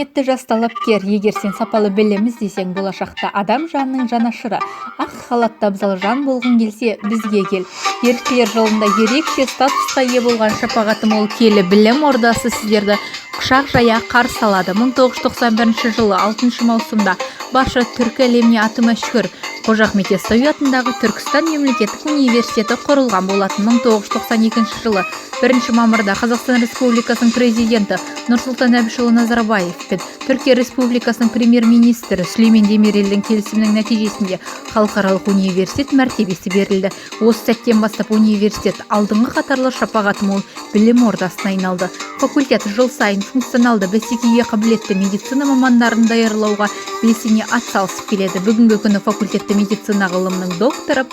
Құрметті жас талапкер, егер сен сапалы білім іздесең, болашақта адам жанының жанашыры, ақ халатты абзал жан болғың келсе, бізге кел. Еріктілер жылында ерекше статусқа ие болған шапағаты мол киелі білім ордасы сіздерді құшақ жая қарсы алады. 1991 жылы 6 маусымда барша түркі әлеміне аты мәшһүр Қожа Ахмет Яссауи атындағы Түркістан мемлекеттік университеті құрылған болатын. 1992 жылы 1 мамырда Қазақстан Республикасының президенті Нұрсұлтан Әбішұлы Назарбаев пен Түркия Республикасының премьер-министрі Сүлеймен Демирелдің келісімінің нәтижесінде халықаралық университет мәртебесі берілді. Осы сәттен бастап университет алдыңғы қатарлы шапағаты мол білім ордасына айналды. Факультет жыл сайын функционалды, бәсекеге қабілетті медицина мамандарын даярлауға белсене атсалысып келеді. Бүгінгі күні факультетті медицина ғылымының докторы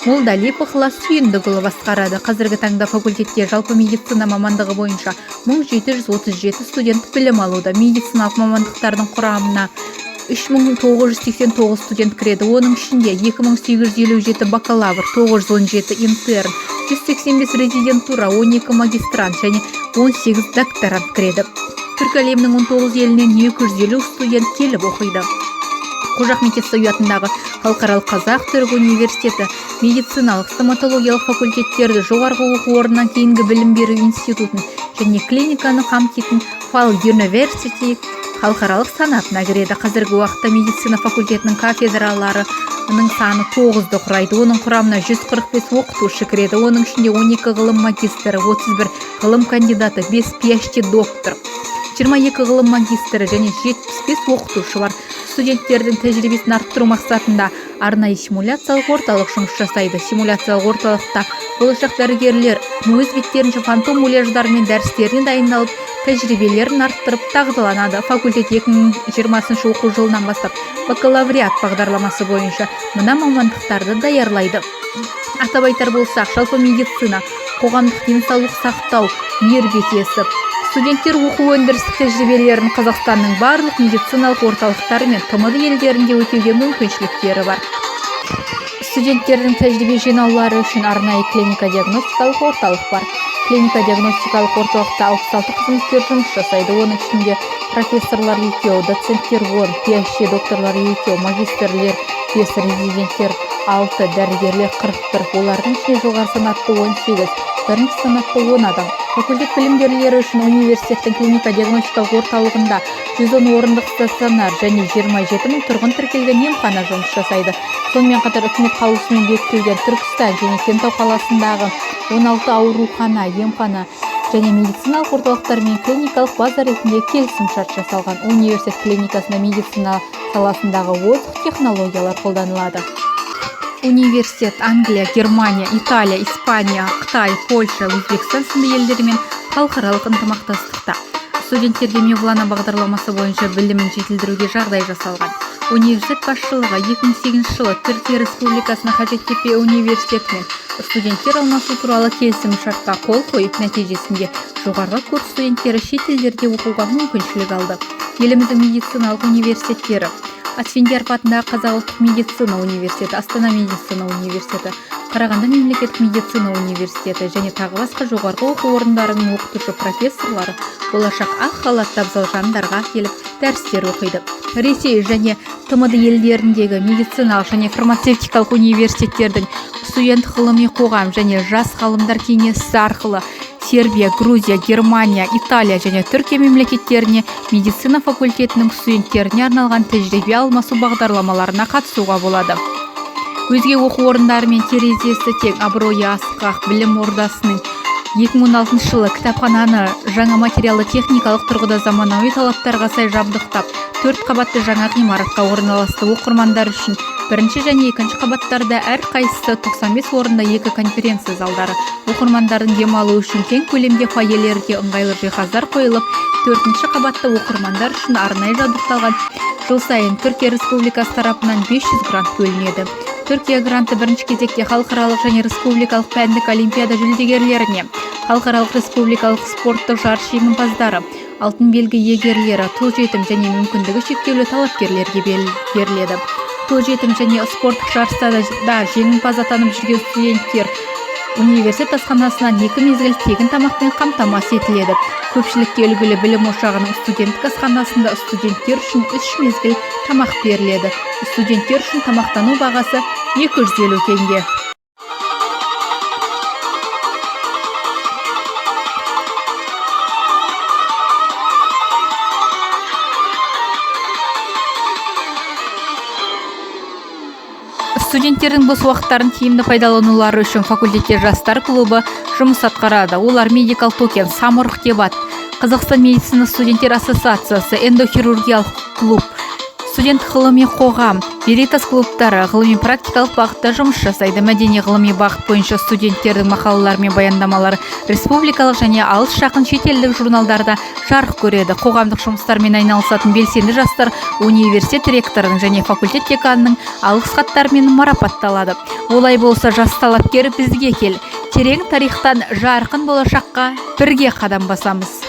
Молдалиев Ықылас Сүйіндікұлы басқарады. Қазіргі таңда факультетте жалпы медицина мамандығы бойынша 1737 студент білім алуда. Медициналық мамандықтардың құрамына 3989 студент кіреді. Оның ішінде 2857 бакалавр, 917 интерн, 185 резидентура, 12 магистрант және 18 докторант кіреді. Түркі әлемінің 19 елінен 250 студент келіп оқиды. Қожа Ахмет Яссауи атындағы халықаралық қазақ түрік университеті медициналық, стоматологиялық факультеттерді, жоғарғы оқу орнынан кейінгі білім беру институтын және клиниканы қамтитын Fal University халықаралық санатына кіреді. Қазіргі уақытта медицина факультетінің кафедраларының саны тоғызды құрайды. Оның құрамына 145 оқытушы кіреді. Оның ішінде 12 ғылым магистрі, 31 ғылым кандидаты, 5 PhD доктор, 22 ғылым магистрі және 75 оқытушы бар. Студенттердің тәжірибесін арттыру мақсатында арнайы симуляциялық орталық жұмыс жасайды. Симуляциялық орталықта болашақ дәрігерлер өз беттерінше фантом муляждарымен дәрістеріне дайындалып, тәжірибелерін арттырып, дағдыланады. Факультет 2020 оқу жылынан бастап бакалавриат бағдарламасы бойынша мына мамандықтарды даярлайды. Атап айтар болсақ, жалпы медицина, қоғамдық денсаулық сақтау мейірбикесі. Студенттер оқу өндірістік тәжірибелерін Қазақстанның барлық медициналық орталықтары мен ТМД елдерінде өтеуге мүмкіншіліктері бар. Студенттердің тәжірибе жинаулары үшін арнайы клиника диагностикалық орталық бар. Клиника диагностикалық орталықта 66 қызметкер жұмыс жасайды. Оның ішінде профессорлар екеу, доценттер 10, PhD докторлар екеу, магистрлер бес, резиденттер алты, дәрігерлер 41. Олардың ішінде жоғары санатты 18, бірінші санатты 10 адам. Факультет білімгерлері үшін университеттің клиника диагностикалық орталығында 110 орындық стационар және 27 мың тұрғын тіркелген емхана жұмыс жасайды. Сонымен қатар үкімет қаулысымен бекітілген Түркістан және Кентау қаласындағы 16 аурухана, емхана және медициналық орталықтармен клиникалық база ретінде келісімшарт жасалған. Университет клиникасында медицина саласындағы озық технологиялар қолданылады. Университет Англия, Германия, Италия, Испания, Қытай, Польша, Өзбекстан сынды елдермен халықаралық ынтымақтастықта. Студенттерге Мевлана бағдарламасы бойынша білімін жетілдіруге жағдай жасалған. Университет басшылығы 2008 жылы Түркия Республикасының Хажеттепе университетімен студенттер алмасу туралы келісім шартқа қол қойып, нәтижесінде жоғарғы курс студенттері шет елдерде оқуға мүмкіншілік алды. Еліміздің медициналық университеттері: Асфендияров атындағы Қазақ ұлттық медицина университеті, Астана медицина университеті, Қарағанды мемлекеттік медицина университеті және тағы басқа жоғарғы оқу орындарының оқытушы профессорлары болашақ ақ халатты абзал жандарға келіп, дәрістер оқиды. Ресей және ТМД елдеріндегі медициналық және фармацевтикалық университеттердің студент ғылыми қоғам және жас ғалымдар кеңесі арқылы Сербия, Грузия, Германия, Италия және Түркия мемлекеттеріне медицина факультетінің студенттеріне арналған тәжірибе алмасу бағдарламаларына қатысуға болады. Өзге оқу орындарымен терезесі тең, абыройы асқақ білім ордасының 2016 жылы кітапхананы жаңа материалды техникалық тұрғыда заманауи талаптарға сай жабдықтап, төрт қабатты жаңа ғимаратқа орналасты. Оқырмандар үшін бірінші және екінші қабаттарда әрқайсысы 95 орынды екі конференция залдары, оқырмандардың демалуы үшін кең көлемде фойелерге ыңғайлы жиһаздар қойылып, төртінші қабатта оқырмандар үшін арнайы жабдықталған. Жыл сайын Түркия Республикасы тарапынан 500 грант бөлінеді. Түркия гранты бірінші кезекте халықаралық және республикалық пәндік олимпиада жүлдегерлеріне, халықаралық, республикалық спорттық жарыс жеңімпаздары, алтын белгі иегерлері, тұл жетім және мүмкіндігі шектеулі талапкерлерге беріледі. Тұл жетім және спорттық жарыста да жеңімпаз атанып жүрген студенттер Университет асханасынан екі мезгіл тегін тамақпен қамтамасыз етіледі. Көпшілікке үлгілі білім ошағының студенттік асханасында студенттер үшін үш мезгіл тамақ беріледі. Студенттер үшін тамақтану бағасы 250 теңге. Студенттердің бос уақыттарын тиімді пайдаланулары үшін факультетте жастар клубы жұмыс атқарады. Олар Медикал Токен, Самұрық дебат, Қазақстан медицина студенттер ассоциациясы, эндохирургиялық клуб, студенттік ғылыми қоғам, Веритас клубтары ғылыми практикалық бағытта жұмыс жасайды. Мәдени ғылыми бағыт бойынша студенттердің мақалалары мен баяндамалары республикалық және алыс жақын шетелдік журналдарда жарық көреді. Қоғамдық жұмыстармен айналысатын белсенді жастар университет ректорының және факультет деканының алғыс хаттарымен марапатталады. Олай болса, жас талапкер, бізге кел! Терең тарихтан жарқын болашаққа бірге қадам басамыз.